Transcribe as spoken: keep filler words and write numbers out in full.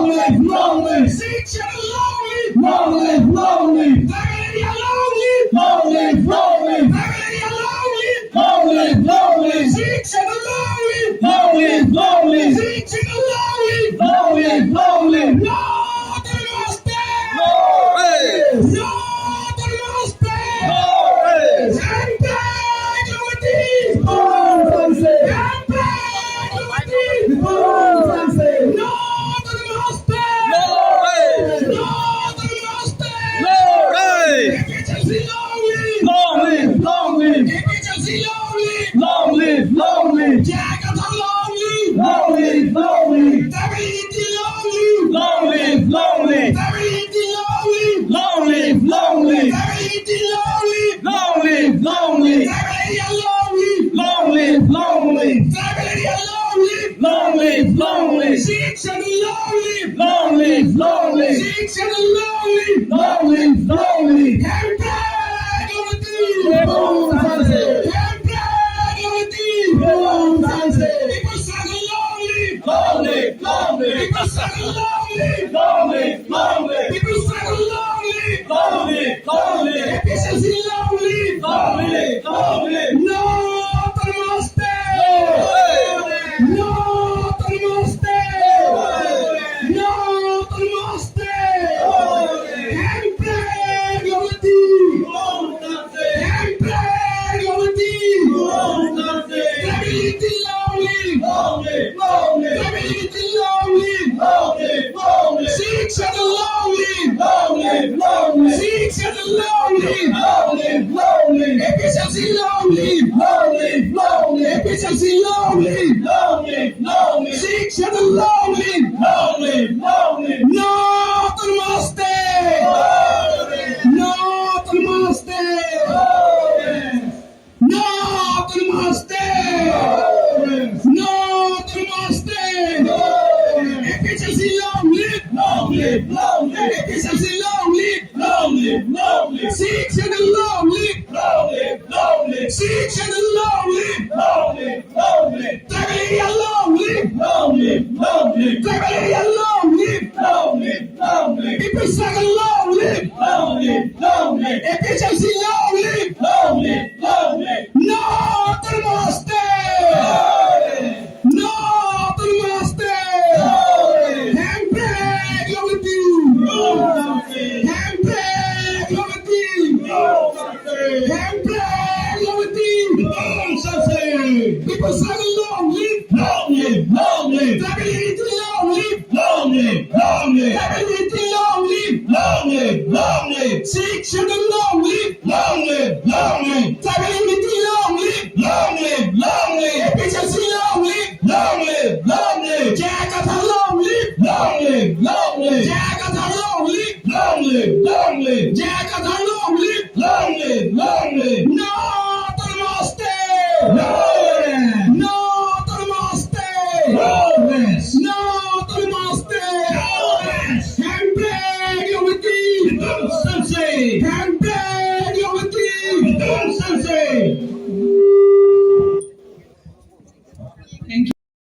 Long live, long live. Sixth Schedule long live. Long live, long live. Tribal area long live. Long live, long live. Tribal area long live. Long live, long live. Sixth Schedule long live. Long live, long live. Sixth Schedule long live. Long live, long live. No autonomous state. No. Hey. No autonomous state. No. Hey. Hemprek Longmati. Hemprek Longmati. No autonomous state. No. Hey. No autonomous state. No. Hey. A P H L C long live. Long live, long live. A P H L C long live. Long live, long live. J I Kathar long live. Long live, long live. Tribal unity long live. Long live, long live. Tribal unity long live. Long live, long live. Tribal unity long live. Long live, long live. Tribal area long live. Long live, long live. Tribal area long live. Long live, long live. Sixth Schedule long live. Long live, long live. Sixth Schedule long live. Long live, long live. Hemprek Longmati. People's Council. Hemprek Longmati. People's Council. People's Struggle long live. Long live, long live. People's Struggle long live. Long live, long live. People's Struggle long live. Long live, long live. A P H L C long live. Long live, long live. No autonomous state. No. No autonomous state. No. No autonomous state. No. Hemprek Longmati. No. Hemprek Longmati. No. Tribal unity long live. Long live, long live. Tribal unity long live. Long live, long live. Sixth Schedule long live. Long live, long live. Sixth Schedule long live. Long live, long live. A P H L C long live. Long live, long live. A P H L C long live. Long live, long live. Sixth Schedule long live. Long live, long live. No autonomous state. No autonomous state. No autonomous state. No autonomous state. A P H L C long live. Long live, long live. A P H L C long live. Long live, long live. Sixth Schedule long live. Long live, long live. Sixth Schedule long live. Long live, long live. Tribal area long live. Long live, long live. Tribal area long live. Long live, long live. People's Struggle long live. Long live, long live. A P H L C long live. Long live, long live. No autonomous state. No autonomous state. Hemprek Longmati. Hemprek Longmati. Hemprek Longmati. People's Struggle long live. Long live, long live. Tribal unity long live. Long live, long live. Tribal unity long live. Long live, long live. Sixth Schedule long live. Long live, long live. Tribal unity long live. Long live, long live. A P H L C long live. Long live, long live. J I Kathar long live. Long live, long